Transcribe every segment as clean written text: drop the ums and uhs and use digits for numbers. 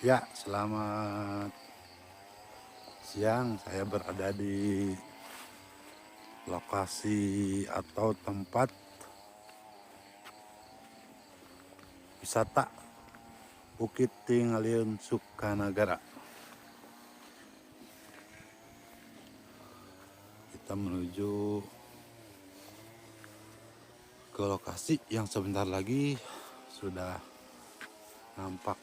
Ya, selamat siang. Saya berada di lokasi atau tempat wisata Bukit Tingaliun Sukanagara. Kita menuju ke lokasi yang sebentar lagi sudah nampak.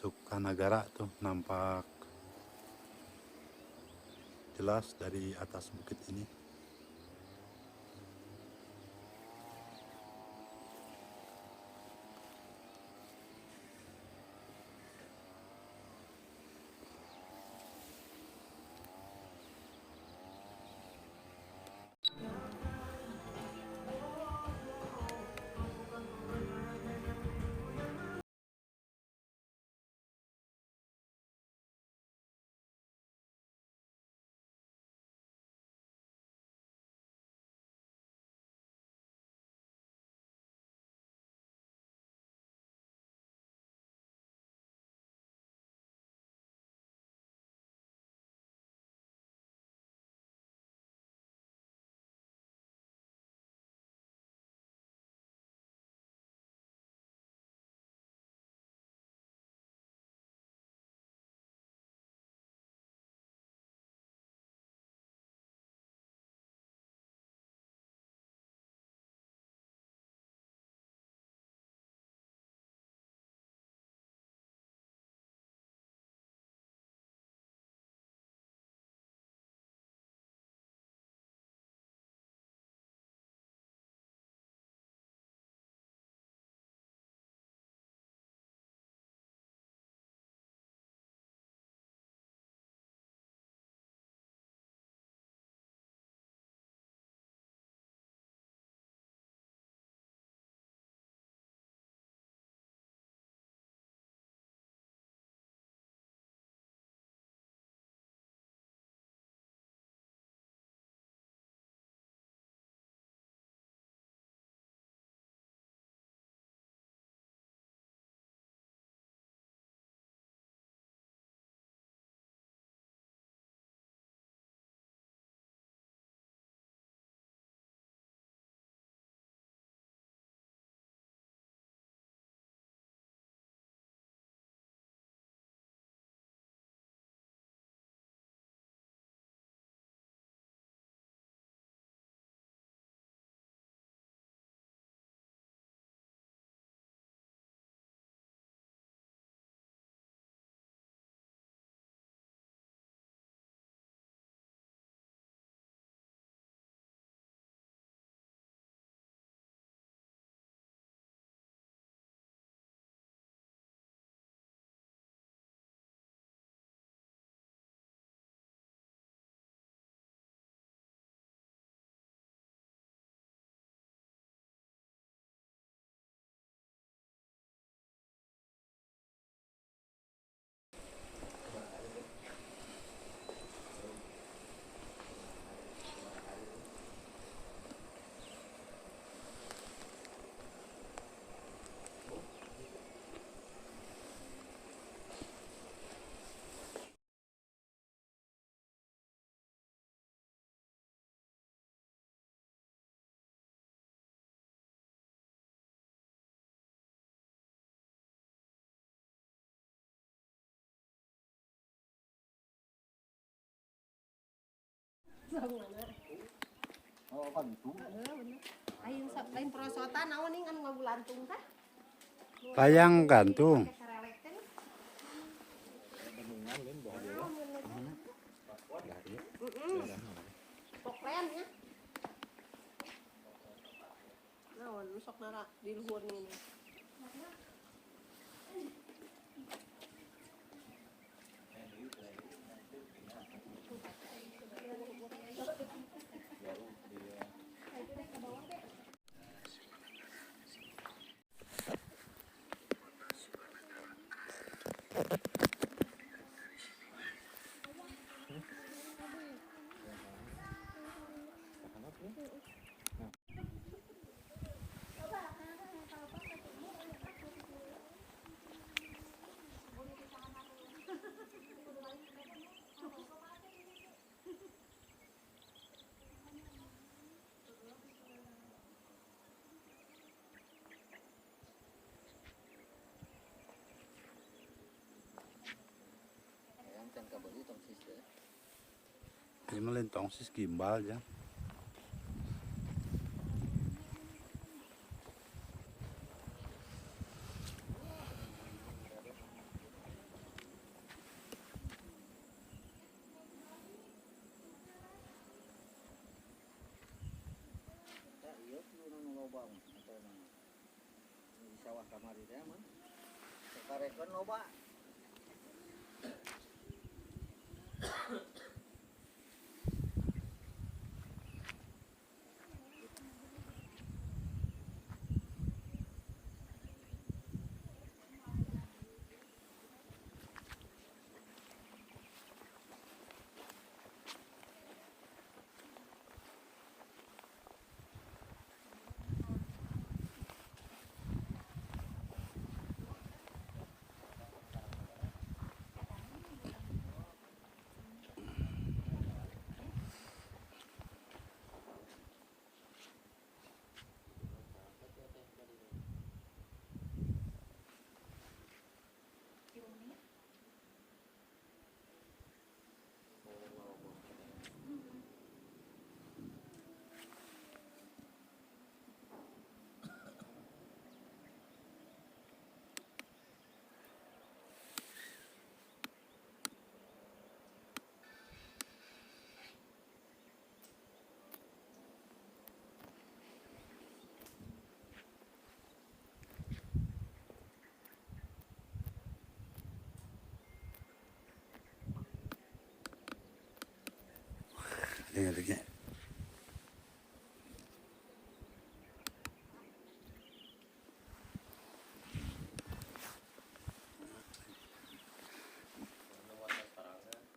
Sukanagara tuh nampak jelas dari atas bukit ini. Oh, kan itu. Lain lain perosotan naon nih kan ngagulantung tah. Layang gantung. Poklen ya. Naon sok nara di luhur nih. Hayang can kabeli tongsis teh. Ini mah lain tongsis gimbal ya. Ya ieu kudu nu loba mah motor mah. Di sawah kamari teh mah. Sekarekeun loba. Dengar.